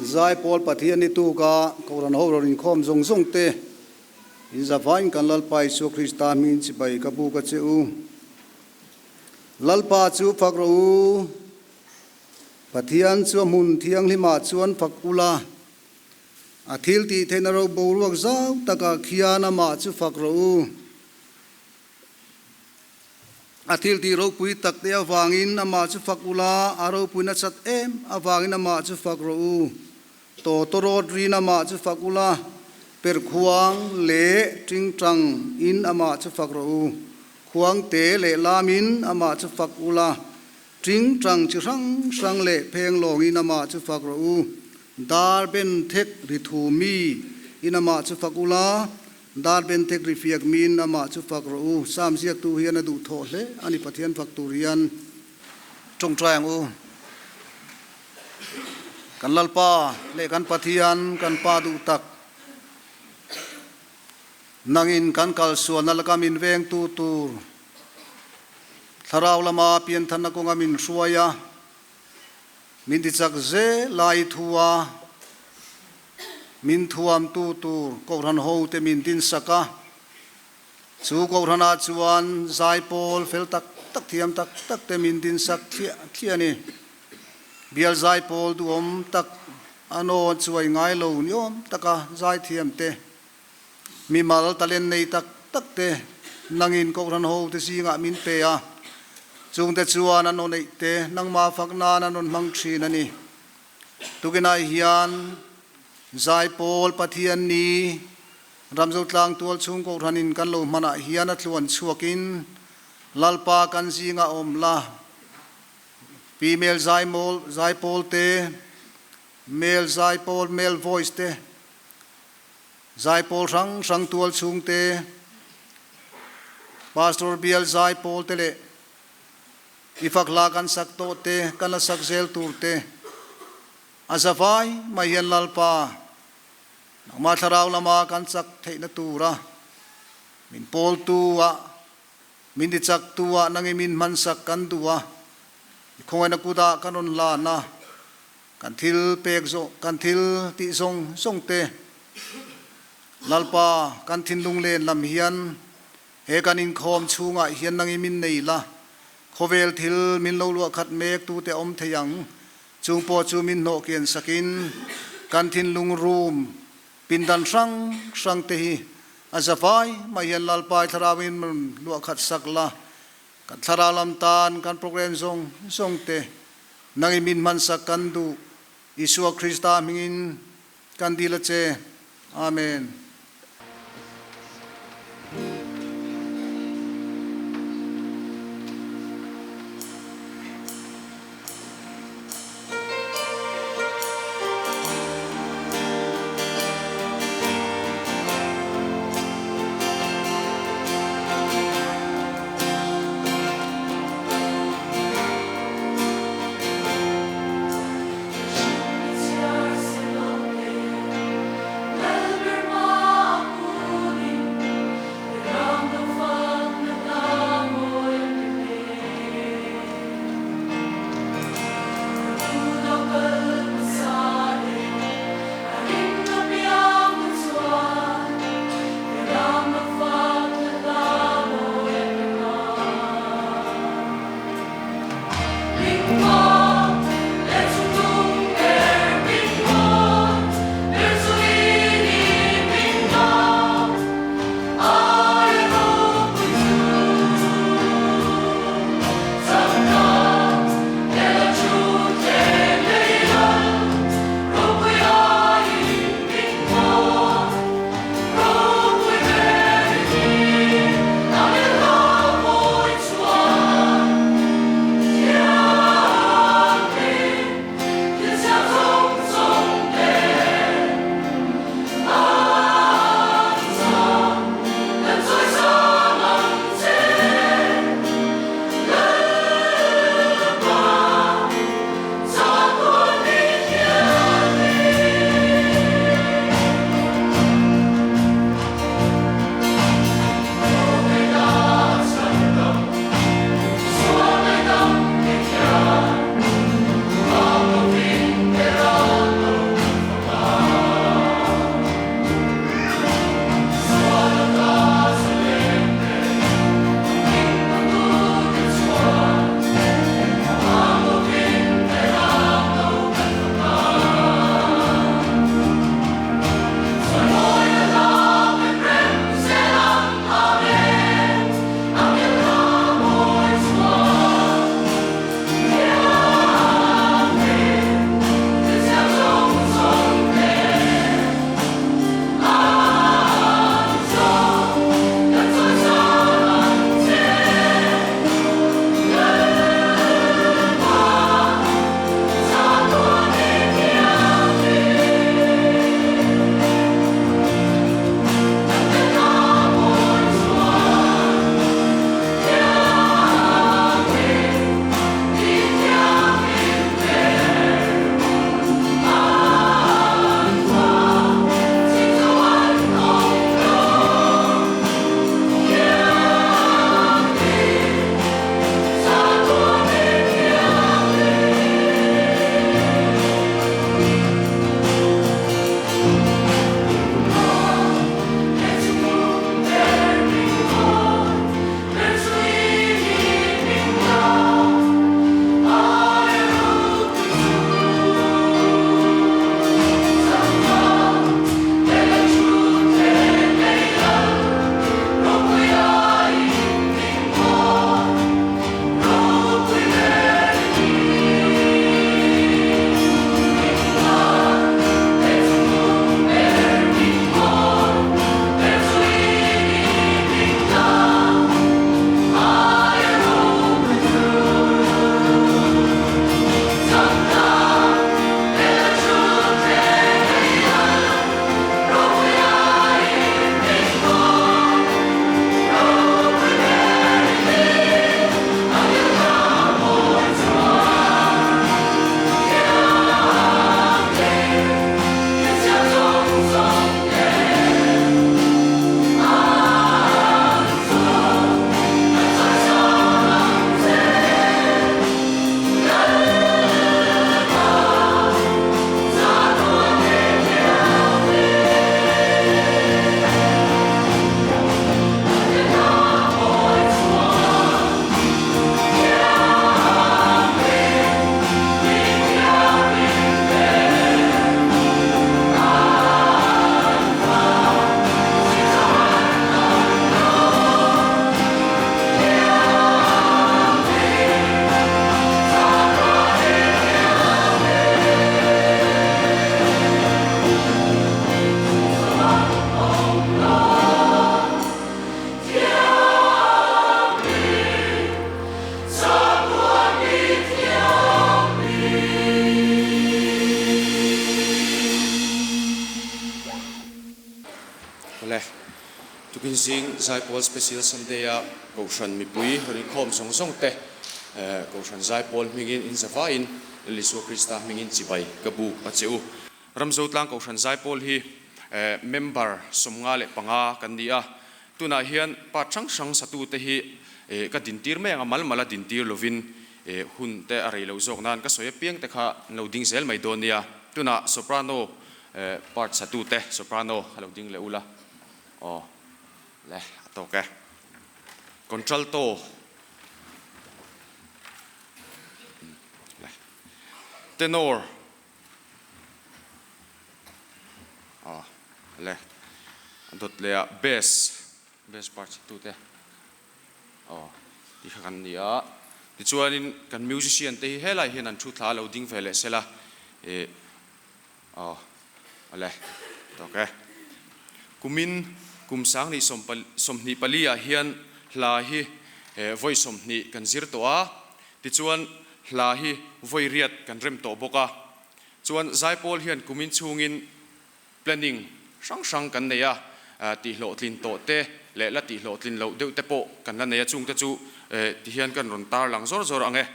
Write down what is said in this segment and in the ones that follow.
Zaipawl Pathian ni tuka Kohhran ho rawn inkhawm zawng zawng te, in zavain kan Lalpa Isua Krista hmingin chibai ka buk a che u. Lalpa chu fak rawh u, Pathian chu a hmun thianghlimah chuan fak ula, a thil tih theihna ro boruak zau takah khian amah chu fak rawh u. A thiltih ropui tak te avangin amah chu fak ula, a ropui nasat em avangin amah chu fak rawh u. Tawtawrawt rin amah chu fak ula, perkhuang leh tingtang in amah chu fak rawh u. Khuang te leh lam in amah chu fak ula, tingtang chi hrang hrang leh phenglawng in amah chu fak rawh u. Dar ben thek ri thu mi in amah chu fak ula, Dar bentek ri fiak miin amah chu fak rawh u. Psalm ziaktu hian a duh thawh hle a ni Pathian fak tur hian. Tawngtai ang u. Kan Lalpa leh kan Pathian, kan Pa duh tak, nangin kan kalsualna laka min vengtu tur Thlarau lama pianthanna kawnga min hruai a, min tichak zel lai thu a, Min thuamtu tur Kohhran hote min dinsak a, chu Kohhranah chuan zaipawl fel tak tak thiam tak tak te min dinsak thliah thliah a ni. Bial zaipawl duhawm tak a nawn chuai ngai lo niawm taka zaithiam te, mimal talent nei tak tak te nangin Kohhran hote zingah min pe a, chungte chuan an aw neih te nangmah fak nan an rawn hmang thin a ni. Tukinah hian Zaipawl Pathian ni Ramzo tlang tual chhung Kohhranin kan lo hmanah hian a tluan chhuakin Lalpa kan zingah awm la, Female Zaimawl Zaipawl te, Male Zaipawl Male Voice te, Zaipawl hrang hrang tual chhung te, Pastor Bial Zaipawl te leh I fak hla kan sak tawh te, kan la sak zel tur te, a za vai mai hian Lalpa, nangmah thlarau lama kan chak theihna tura min pawltu ah, min ti chaktu ah nangi min hmansak kan duh a, i khawngaihna kutah kan rawn hlan a, kan thil pek zawng, kan thil tih zawng zawng te, Lalpa, kan thinlung len lam hian He kan inkhawm chhungah hian nang i min nei la, khawvel thil min lo luah khat mek tute awm thei ang. Chung pawh chu min hnawh kian sakin kan thinlung room pindan hrang hrang te hi a za vai mai hian Lalpai thlarauin min luah khat sak la, kan thlarau lam tan kan program zawng zawng te nang i min hman sak kan duh. Isua Krista hmingin Kan dil a che. Amen. Kumin zing Zaipawl Special Sunday-a Kohhran mipui rawn inkhawm zawng zawng te Kohhran Zaipawl hmingin in zavaiin Lal Isua Krista hmingin chibai ka buk a che u. Ramzotlang Kohhran Zaipawl hi member 55 kan ni a, tunah hian part hrang hrang satute hi ka dintir mai ang a, mal mala dintir lovin hun te a rei loh zawk nan ka sawi apiang te kha an lo ding zel mai dawn nia. Tunah soprano part satute soprano a lo ding leh ula aw le a tawk e. Contralto le tenor aw le a dawt leh ah bass bass part satute. Aw, ti kha kan ni a. Tichuanin kan musician te hi helai hian an thu thla a lo ding ve leh sela ih aw awle tawk e. Kumin kum sang 24 ah hian hla hi vawi 20 kan zir tawh a, tichuan hla hi vawi riat kan rem tawh bawk a. Chuan zaipawl hian kumin chhungin Planning hrang hrang kan nei a, tihhlawhtlin tawh te leh la tihhlawhtlin loh deuh te pawh kan la nei a, chungte chu tihian kan rawn tarlang zawr zawr ang e.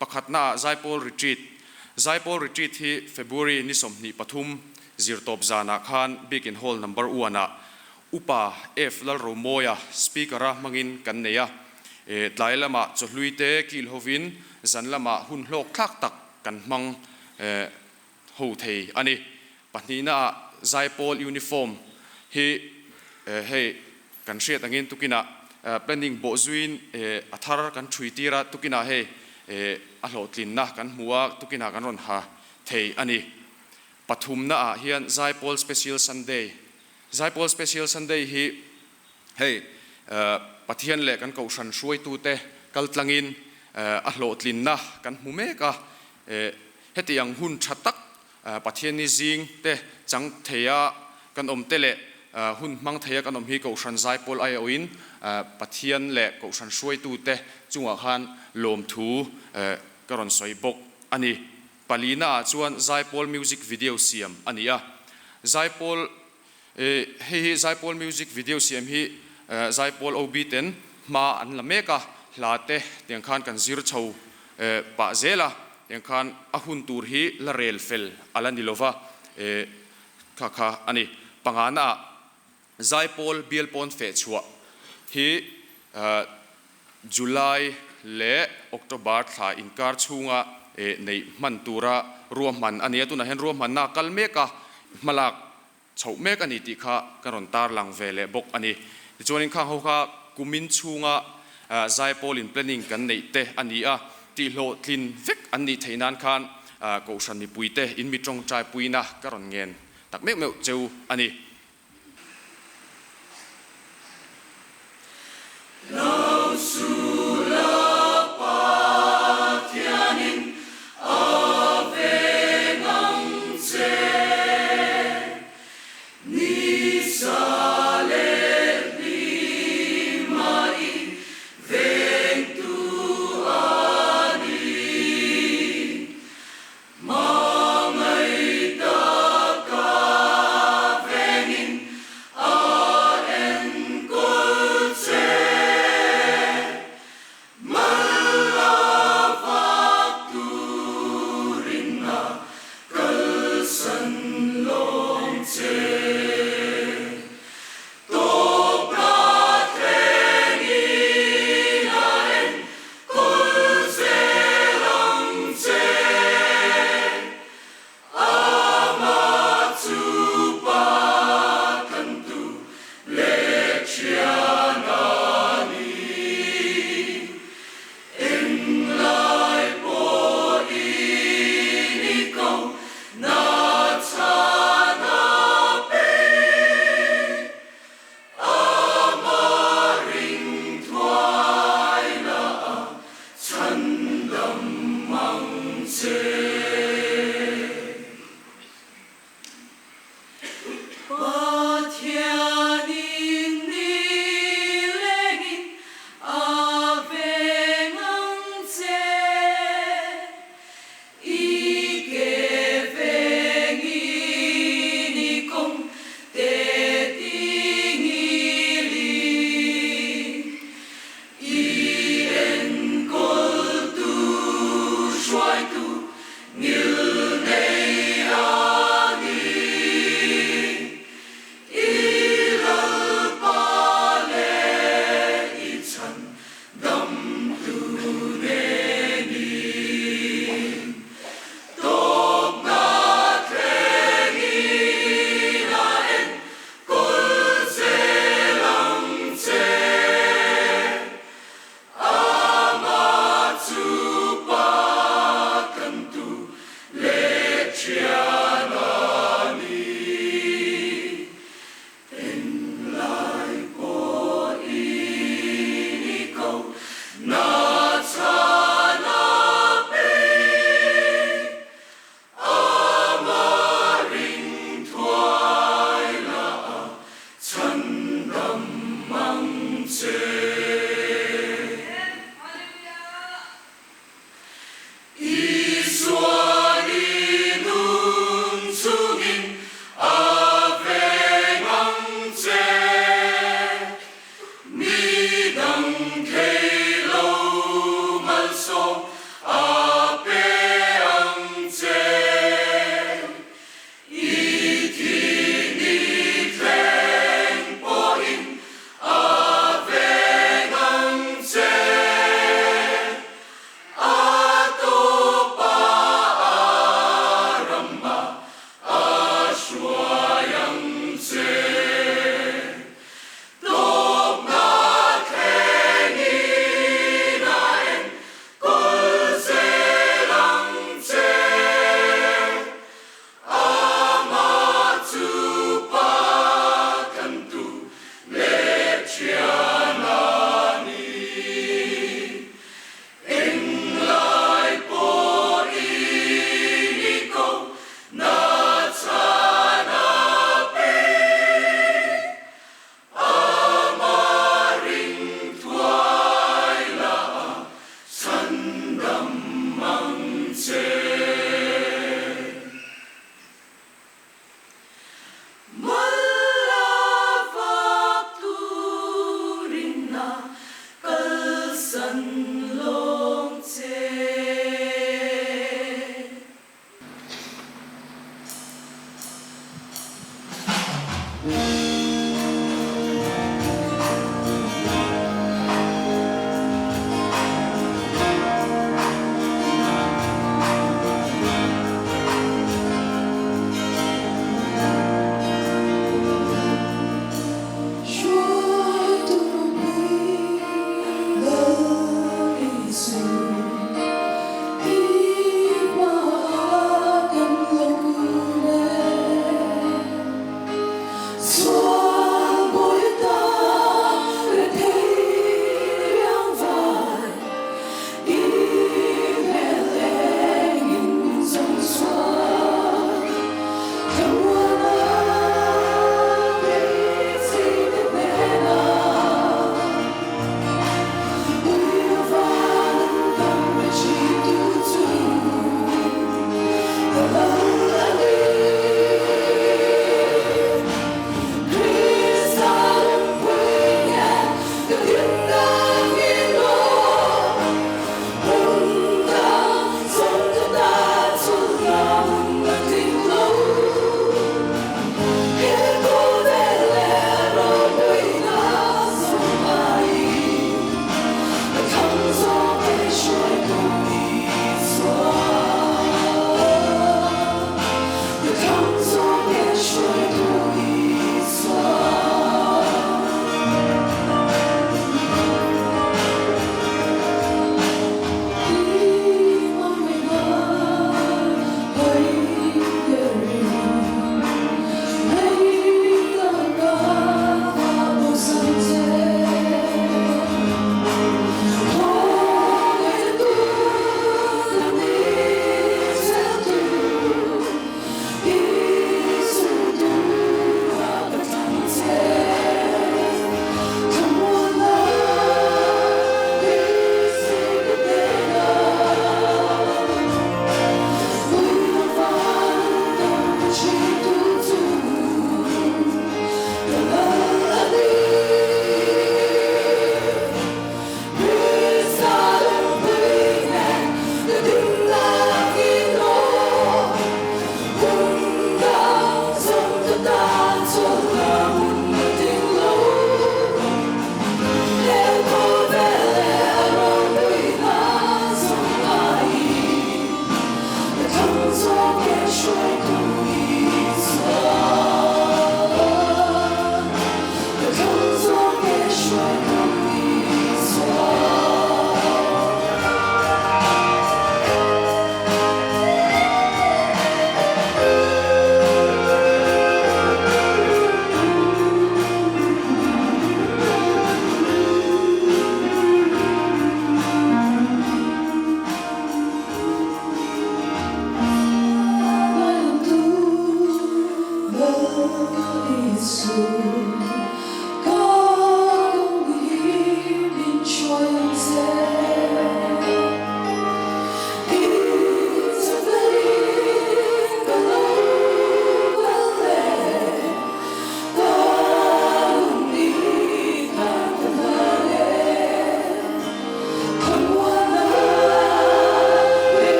Pakhatnaah Zaipawl Retreat, Zaipawl Retreat hi February ni 23 zirtawp zanah khan Biakin Hall Number one ah Upa F Lalromawia Speaker-a hmangin kan nei a, tlai lamah chawhlui te kil hovin zan lamah hun hlawk thlak tak kan hmang ho thei a ni. Pahnihnaah Zaipawl uniform hi hei kan hriat angin tukinah planning bawhzuiin a thar kan thui tir a, tukinah hei a hlawhtlinna kan hmu a, tukinah kan rawn ha thei a ni. Pathumnaah hian Zaipawl Special Sunday, Zaipawl Special Sunday hi hei Pathian leh kan Kohhran hruaitute kaltlangin a hlawhtlinna kan hmu mek a, Heti ang hun tha tak Pathianni zing te chang theia kan awm te leh hun hmang theia kan awm hi Kohhran Zaipawl aiawhin Pathian leh Kohhran hruaitute chungah khan lawmthu ka rawn sawi bawk a ni. Palina ah chuan Zaipawl music video siam a ni a. Zaipawl hei hi Zaipawl music video siam hi Zaipawl OB ten hma an la mek a, hla te tiang khan kan zir chho pah zel a, tiang khan a hun tur hi la rel fel a la ni lova, kha kha a ni. Pangana ah Zaipawl bial pawn feh chhuah hi July leh October thla inkar chhunga neih hman tura ruahman a ni a, tunah hian ruahmanna a kal mek a, hmalak chhoh mek a ni tih kha ka rawn tarlang ve leh bawk a ni. Tichuanin khang ho kha kumin chhunga Zaipawl in planning kan neih te a ni a, tihhlawhtlin vek an nih theih nan khan Kohhran mipuite in mi tawngtai puina ka rawn ngen tak meuh meuh cheu a ni.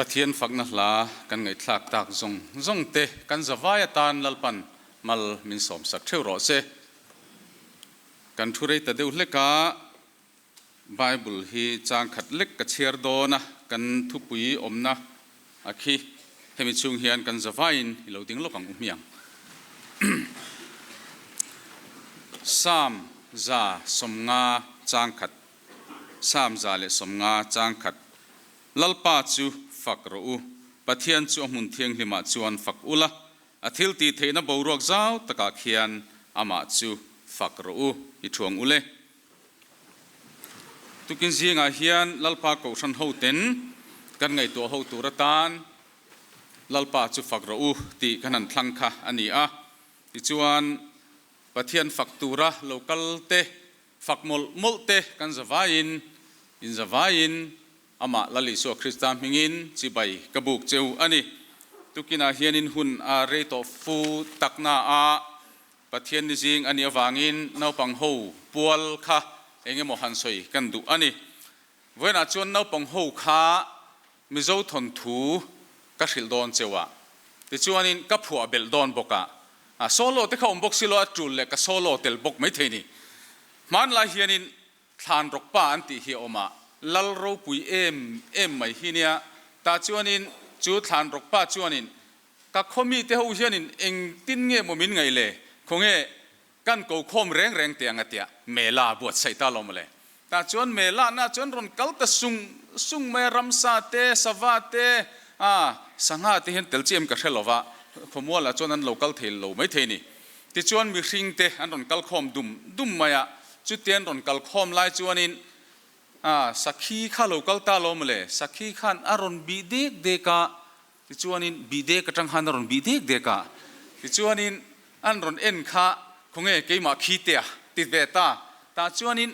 Pathian fakna hla kan ngaihthlak tak zawng zawng te kan zavai atan Lalpan mal min sawmsak theuh rawh se. Kan thu rei ta deuh hlek a, Bible hi chang khat lek ka chhiar dawn a, kan thupui awmna a khi hemi chhung hian kan zavaiin i lo ding lawk ang u hmiang. Psalm 150 chang khat Psalm 150 chang khat Lalpa chu fak rawh u, Pathian chu a hmun thianghlimah chuan fak ula, a thil tih theihna boruak zau takah khian amah chu fak rawh u, i thuang ule. Tukin zingah hian Lalpa Kohhran hoten kan ngaihtuah ho tur atan Lalpa chu fak rawh u tih kan han thlang kha a ni a. Tichuan, Pathian fak tura lo kal te Fak mawlh mawlh te kan zavaiin, in zavaiin Amah Lal Isua Krista hmingin chibai ka buk cheu a ni. Tukinah hianin hun a rei tawh fu takna a Pathian ni zing a nih avangin naupang ho pual kha eng emaw han sawi kan duh a ni. Vawiinah chuan naupang ho kha Mizo thawnthu ka hrilh dawn cheu a, tichuanin ka phuah belh dawn bawk a, a solo te kha awm bawk silo a tul leh ka solo tel bawk maithei ni. Hmanlai hianin thlan rawk pa an tih hi a awm a, lal ropui em em mai hi nia, tah chuanin chu thlan rawk pa chuanin ka khaw mite ho hianin engtin nge maw min ngaih le, khawnge Kan ko khawm reng reng teh ang a tia, Mela buatsaih ta lo mawle. Tah chuan Mela na chuan rawn kal ta sung sung mai a, ramsa te, sava te, a sangha te hian tel chiah em ka hre lo va, khawmualah chuan an lo kal thei lo mai thei ni. Tichuan mihring te an rawn kal khawm dum dum mai a, chutia an rawn kal khawm lai chuanin a sakhi kha lo kal ta lo mawle, sakhi khan a rawn bih dek dek a, Tichuanin bih dek atang khan a rawn bih dek dek a, tichuanin an rawn en kha khawnge keimah khi te a ti ve ta, tah chuanin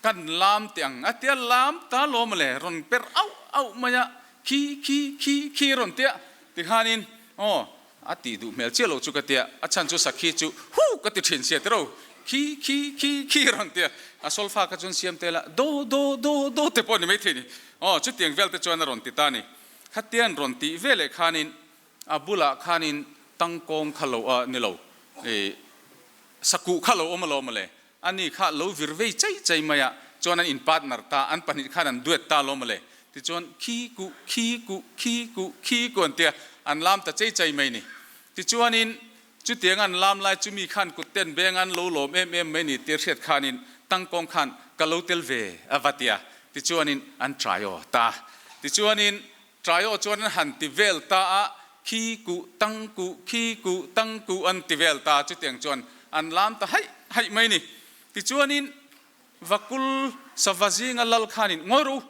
kan lam teh ang a tia lam ta lawm le rawn per auh auh mai a, khi khi khi khi rawn tia tikhanin aw a tih duh hmel chiah loh chu ka tia, a chhan chu sakhi chu hu ka ti thin sia tiro khi khi khi khi rawn tia, a solfa kha chuan siam tel a do do do do te pawh ni maithei ni aw chutiang vel te chuan a rawn ti ta ni. Khatian rawn tih ve leh khanin a bulah khanin tangkawng kha lo a ni lo, i sakuh kha lo awm alawm mawle, ani kha lo vir vei chei chei mai a, chuan an in partner ta, an pahnih khan an duet ta alawm mawle, tichuan khi kuh khi kuh khi kuh khi kuh an tia, an lam ta chei chei mai ni. Tichuanin chutiang an lam lai chu mi khan kut ten beng an lo lawm em em mai ni tir hriat khanin tangkawng khan ka lo tel ve a va tia, Tichuanin an trai aw ta. Tichuanin trai aw chuan an han ti vel ta a, khi kuh tang kuh, khi kuh tang kuh an ti vel ta. Chutiang chuan an lam ta haih haih mai ni. Tichuanin Vakul sava zinga lal khanin ngawi rawh u,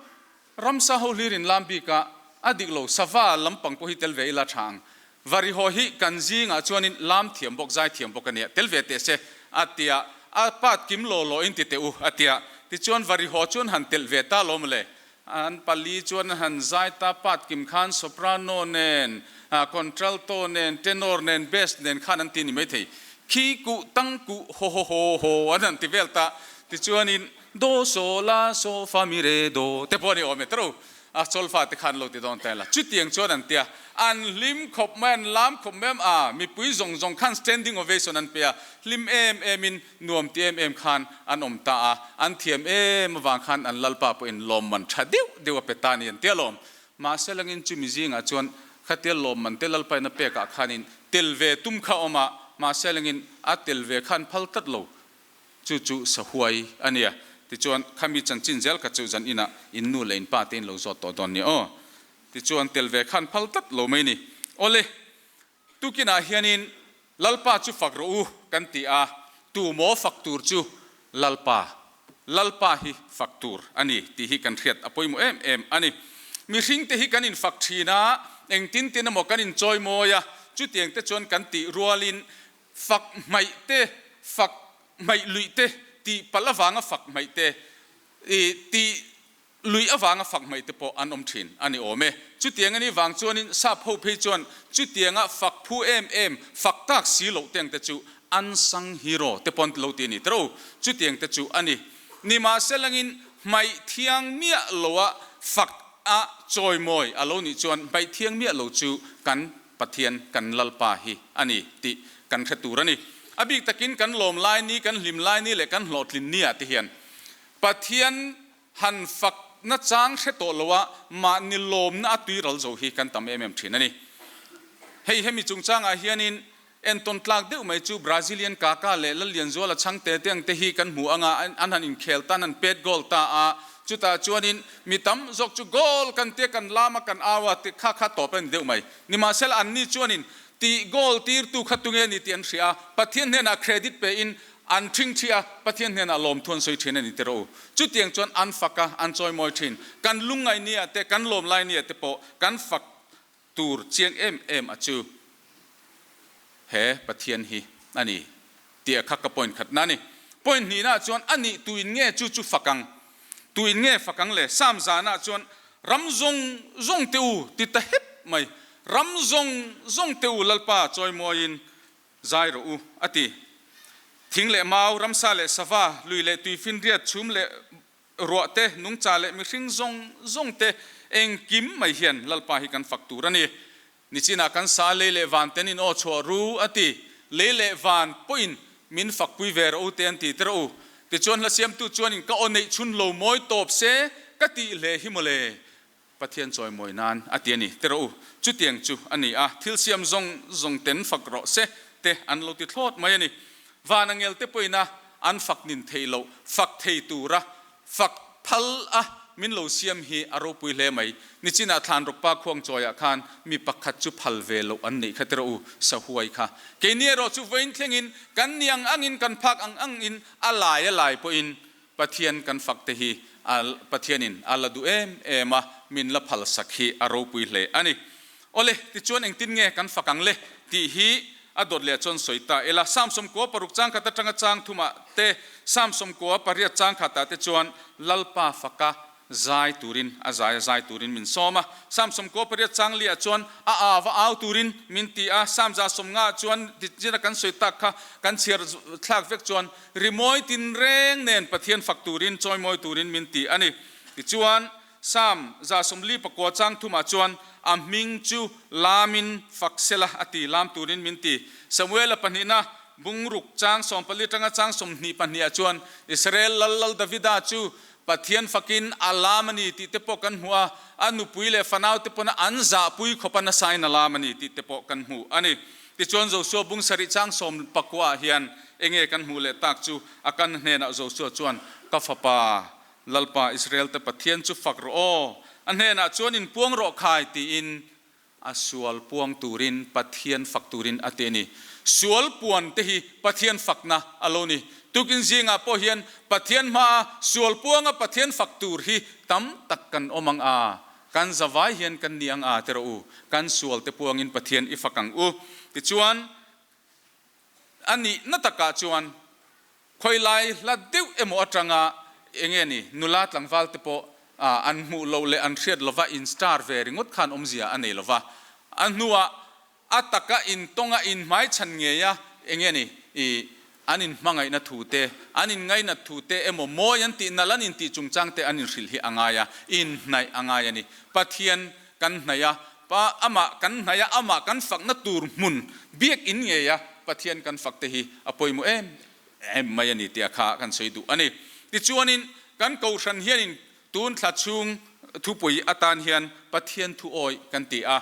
ramsa ho hlirin lam bik a, a dik lo, sava lampang pawh hi tel ve ila tha ang. Varihaw hi kan zingah chuanin lam thiam bawk, zai thiam bawk a nia, tel ve teh se a ti a, a part kim law law in ti teh u a ti a. Tichuan Varihaw chuan han telh ve ta lo mawle, an pali chuan an han zai ta, part kim khan soprano nen, contralto nen, tenor nen, bass nen khan an ti ni maithei. Khi kuh tang kuh haw haw haw haw an han ti vel ta. Tichuanin do so la so fa mi re do te pawh a ni awm e taro. A chawlfa te khan lo ti dawn ta ila. Chutiang chuan an ti a, an hlim khawp mai, an lam khawp mai a, mipui zawng zawng khan standing ovation an pe a, hlim em em in, nuam ti em em khan an awm ta a, an thiam em avang khan an lalpa pawhin lawmman tha deuh deuh a pe ta a ni an ti alawm. Mahse langin chumi zingah chuan khatia lawmman te lalpa in a pek ah khanin tel ve tum kha a awm a, mahse langin a tel ve khan phal tlat lo. Chu chu sahuai a nia. Tichuan, khami chanchin zel kha chu zan inah in nu leh in pa te in lo zawt tawh dawn nia aw. Tichuan, tel ve khan phal tlat lo mai ni. Awle, tukinah hianin Lalpa chu fak rawh u kan ti a, tu maw fak tur chu Lalpa, Lalpa hi fak tur a ni tih hi kan hriat a pawimawh em em a ni. Mihring te hi kan infak thin a, engtin tin emaw kan inchawimawi a, chutiang te chuan kan tih rualin Fak hmaih te, fak hmaih luih te, tih palh avanga fak hmaih te, i tih luih avanga fak hmaih te pawh an awm thin a ni awm e. Chutiang a nih vang chuanin sap ho phei chuan chutianga fak phu em em, fak tak si loh te ang te chu unsung hero te pawh an ti lo ti a ni tiro. Chutiang te chu a ni. Nimahselangin hmaih thiang miah loa fak. a chawimawi a lo nih chuan hmaih thiang miah lo chu kan Pathian kan Lalpa hi a ni tih kan hre tur a ni. A bik takin kan lawm lai ni, kan hlim lai ni leh kan hlawhtlin ni ah te hian Pathian han fak na chang hre tawh lo a mahni lawmna a tuiral zo hi kan tam em em thin a ni. Hei hemi chungchangah hianin Entawn tlak deuh mai chu Brazilian Kaka leh Lallianzuala chhangte te ang te hi kan hmu anga an han inkhel tan an pet goal ta a, chutah chuanin mi tam zawk chu goal kan tia kan lam a kan au a ti kha kha tawp a ni deuh mai. Nimahsela anni chuanin tih goal tirtu kha tunge ni tih an hria a, Pathian hnenah credit pe in an thing thi a, Pathian hnenah lawmthu an sawi thin a ni ti rawh u. Chutiang chuan an fak a, an chawimawi thin. Kan lungngaih nia te, kan lawmlai nia te pawh kan fak tur chiang em em a chu he Pathian hi a ni tih a kha ka point khatna a ni. Point hnihna chuan a nih tuin nge chu chu fak ang? Tuin nge fak ang le? Psalm zanah chuan ram zawng zawng te u ti ta hep mai, ram zawng zawng te u Lalpa chawimawiin zai rawh u a ti. Thing leh mau, ramsa leh sava, lui leh tuifinriat, chhum leh Ruah te, nungcha leh mihring zawng zawng te engkim mai hian Lalpa hi kan fak tur a ni. Nichinah kan sa lei leh van ten in aw chhuah ru a ti. Lei leh van pawhin min fakpui ve rawh u te an ti te rawh u. Tichuan hla siamtu chuanin ka aw neih chhun lo mawi tawp se ka tih hle hi mawle. Pathian chawimawi nan a ti a ni te rawh u. Chutiang chu a ni a, thil siam zawng zawng ten fak rawh se te an lo ti thlawt mai a ni. Van angel te pawhin a an fak nin theih loh, fak thei tura fak phal a min lo siam hi a ropui hle mai. Nichinah Thlanrawkpa khuangchawiah khan mi pakhat chu phal ve loh an neih kha te rawh u, sahuai kha. Keini erawh chu vawiin thlengin kan ni ang angin kan phak ang angin a lai a lai pawhin Pathian kan fak te hi a Pathianin a la duh em em a, min la phal sak hi a ropui hle a ni. Awle, tichuan engtin nge kan fak ang le? tih hi a dawt leh chuan sawi ta ila. Psalm 16 chang khat atanga chang thumah te, Psalm 18 chang khatah te chuan Lalpa faka zai turin a zai a zai turin min sawm a. Psalm 18 chang liah chuan a au a au turin min ti a. Psalm 150 chuan tichina kan sawi tak kha kan chhiar thlak vek chuan Rimawi tinreng nen Pathian fak turin chawimawi turin min ti a ni. Tichuan, Psalm 149 chang thumah chuan a hming chu lamin fak sela a ti, lam turin min ti. Samuela pahnihna bungruk chang 14 atanga chang 22 ah chuan Israel lal Lal Davida chu Pathian fakin a lam a ni tih te pawh kan hmu a, a nupui leh fanau te pawna an zahpui khawpa nasain a lam a ni tih te pawh kan hmu a ni. Tichuan Joshua bung sarih chang 19 ah hian enge kan hmuh leh tak chu a kan hnenah Joshua chuan, Ka fapa, Lalpa Israel te Pathian chu fak rawh aw, a hnenah chuan inpuang rawh khai tiin A sual puang turin Pathian fak turin a ti a ni. Sual puan te hi Pathian fakna a lo ni. Tukin zingah pawh hian Pathian hmaa sual puanga Pathian fak tur hi tam tak kan awm ang a, kan zavai hian kan ni ang a ti rawh u. Kan sual te puangin Pathian i fak ang u. Tichuan, a nihna takah chuan Khawilai hla deuh emaw atanga enge ni nula tlangval te pawh an hmuh loh leh an hriat lova in star ve ringawt khan awmzia a nei lova, a hnuah a taka intawnga inhmaichhan ngeia enge ni i an inhmangaihna thu te, an inngainat thu te emaw mawi an tih nalh an intih chungchang te an inhrilh hi a ngai a, inhnaih a ngai a ni. Pathian kan hnaih a, Pa amah kan hnaih a, amah kan fakna tur hmun biakinn ngei a Pathian kan fak te hi a pawimawh em em mai a ni tih a kha kan sawi duh a ni. Tichuanin kan kohhran hianin tun thla chhung thupui atan hian Pathian thu awih kan ti a.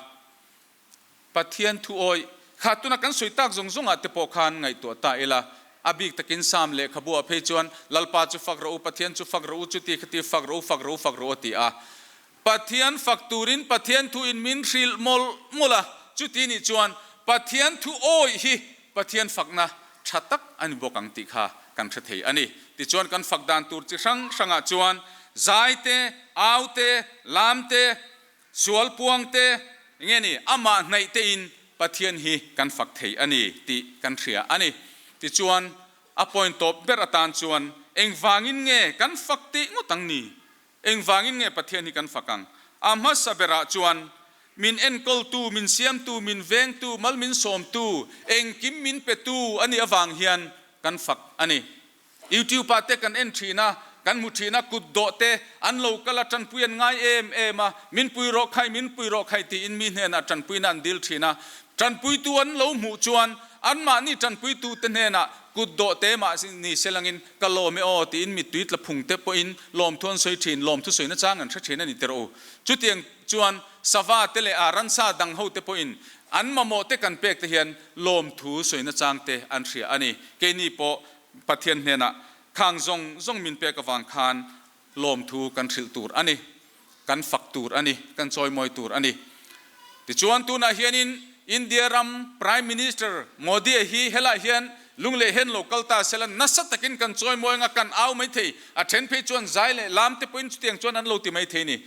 Pathian thu awih kha tuna kan sawi tak zawng zawngah te pawh khan ngaihtuah ta ila, a bik takin Psalm lehkhabu ah phei chuan Lalpa chu fak rawh u, Pathian chu fak rawh u, chuti khati fak rawh u, fak rawh u, fak rawh u a ti a. Pathian fak turin Pathian thu in min hrilh mawlh mawlh a, chuti nih chuan Pathian thu awih hi Pathian fakna tha tak a ni bawk ang tih kha kan hre thei a ni. Tichuan kan fak dan tur chi hrang hrangah chuan zai te, au te, lam te, sual puang te, nge ni amah hnaih te in Pathian hi kan fak thei a ni tih kan hria a ni. Tichuan a point tawp ber atan chuan engvangin nge kan fak tih ngawt ang ni? Engvangin nge Pathian hi kan fak ang? A hmasa berah chuan, min enkawltu, min siamtu, min vengtu, mal min sawmtu, engkim min petu a nih avang hian kan fak a ni. YouTube ah te kan en thin a, Kan hmu thin a, kut dawh te an lo kal a, tanpui an ngai em em a, min pui rawh khai, min pui rawh khai tiin mi hnenah tanpuina an dil thin a. Tanpuitu an lo hmuh chuan anmahni tanpuitute hnenah kut dawh te mah ni se langin ka lawm e aw tiin mittui tla phung te pawhin lawmthu an sawi thin, lawmthu sawina chang an hre thin a ni tirh u. Chutiang chuan sava te leh a ransa dang ho te pawhin an mamawh te kan pek te hian lawmthu sawina chang te an hria a ni. Keini pawh Pathian hnenah Khang zawng zawng min pek avang khan lawmthu kan hrilh tur a ni, kan fak tur a ni, kan chawimawi tur a ni. Tichuan tunah hianin India ram Prime Minister Modi-a hi helaiah hian lungleh hian lo kal ta sela nasa takin kan chawimawi anga kan au mai thei, a then phei chuan zai leh lam te pawhin chutiang chuan an lo ti mai thei a ni.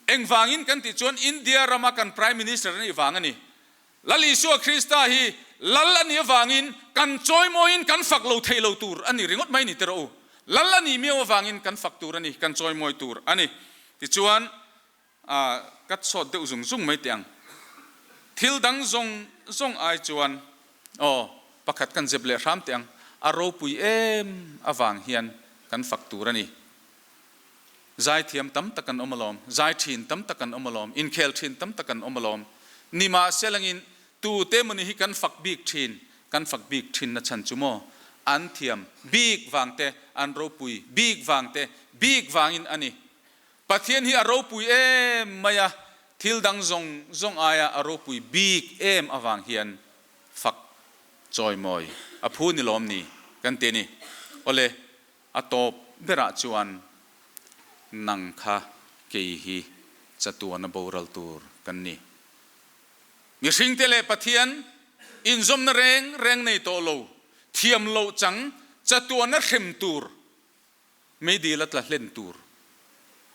Engvangin kan tih chuan India rama kan Prime Minister a nih vang a ni. Lal Isua Krista hi Lal a nih avangin kan chawimawiin kan fak lo thei lo tur a ni ringawt mai ni tiraw u. Lal a nih miau avangin kan fak tur a ni, kan chawimawi tur a ni. Tichuan, ka sawt deuh zung zung mai teh ang. Thil dang zawng zawng ai chuan aw, pakhat kan zep leh hram teh ang, a ropui em avang hian kan fak tur a ni. Zaithiam tam tak an awm alawm, zai thin tam tak an awm alawm, inkhel thin tam tak an awm alawm. Nimahselangin tute emawni hi kan fak bik thin, kan fak bik thin na chhan chu maw? An thiam bik vang te, an ropui bik vang te, bik vangin a ni. Pathian hi a ropui em mai a, thil dang zawng zawng aia a ropui bik em avang hian fak chawimawi a phu ni lawm ni kan ti a ni. Awle. A tawp berah chuan nang kha kei hi chatuana boral tur kan ni. Mihringte leh Pathian inzawmna reng reng nei tawh lo, thiam loh chang chatuana hrem tur, meidil a tla hlen tur,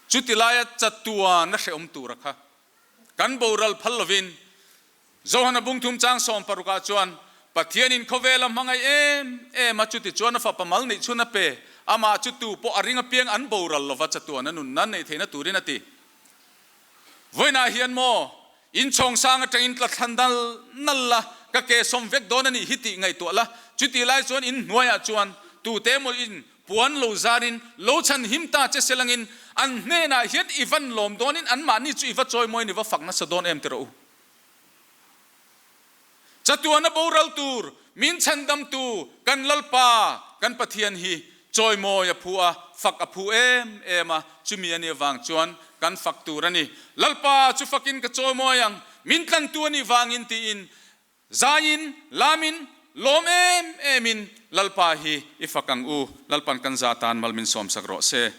chuti laia chatuana hrehawm tura kha kan boral phal lovin Johana bungthum chang sawmparukah chuan, Pathianin khawvel a hmangaih em em a, chuti chuan a fapa mal neih chhun a pe, amah chu tu pawh a ring apiang an boral lova chatuan a nunna neih theihna turin a ti. Vawiinah hian maw, inchhawng sang atangin tla thlan nal nal la, ka ke sawm vek dawn a nih hi tih ngaihtuah la, chuti lai chuan in hnuaiah chuan tute emaw in puan lo zarin lo chhan him ta che selangin an hnenah hian i van lawm dawnin anmahni chu i va chawimawiin i va fak nasa dawn em ti rawh u. Chatuana boral tur min chhandamtu kan Lalpa kan Pathian hi chawimawi a phu a, fak a phu em em a, chumi a nih avang chuan kan fak tur a ni. Lalpa chu fakin ka chawimawi ang, min tlantu a nih vangin tiin zaiin, lamin, lawm em emin Lalpa hi i fak ang u, Lalpan kan za tan mal min sawmsak rawh se.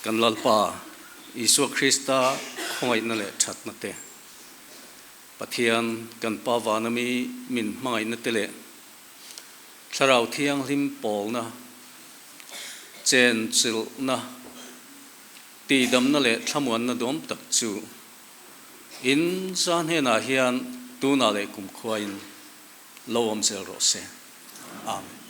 Kan Lalpa Isua Krista khawngaihna leh thatna te, Pathian kan Pa vana mi min hmangaihna te leh Thlarau Thianghlim pawlna, chenchilhna, tihdamna leh thlamuanna duam tak chu in za hnenah hian tunah leh kumkhuain lo awm zel rawh se. Amen.